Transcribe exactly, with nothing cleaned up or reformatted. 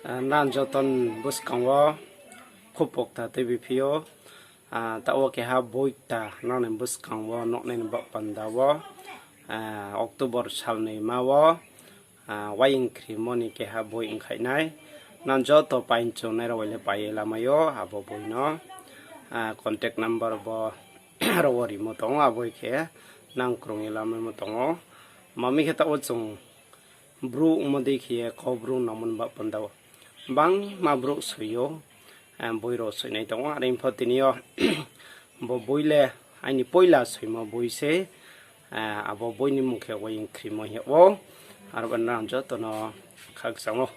Nang joto ni buskang wo khupokta tuibiphi ou. Taoh wo keha boi kta nang ni buskang wo nuhnai ni baoh panda wo, October sal ni ma wo, Uaing Khrimo ni keha boi ongkhaih nai. Nang joto painchungnai rao bai le pai ye lamai ou abo boi no. Contact number bo aro wo rimo tong ou, abo khe nang krung ye lamaimo tong ou. Ma mi khe taoh wo chung brouh ongmo dei khe ye Kaubru nangmo ni baoh panda wo bangma brouh soi ou, boi rao soinai tong ou. Are pho tini yo bo boi le aini poila soimo boi se, abo boi ni mmung khe Uaing Khrimo hing yag ou. Aro ba nang joto no khakchang ou.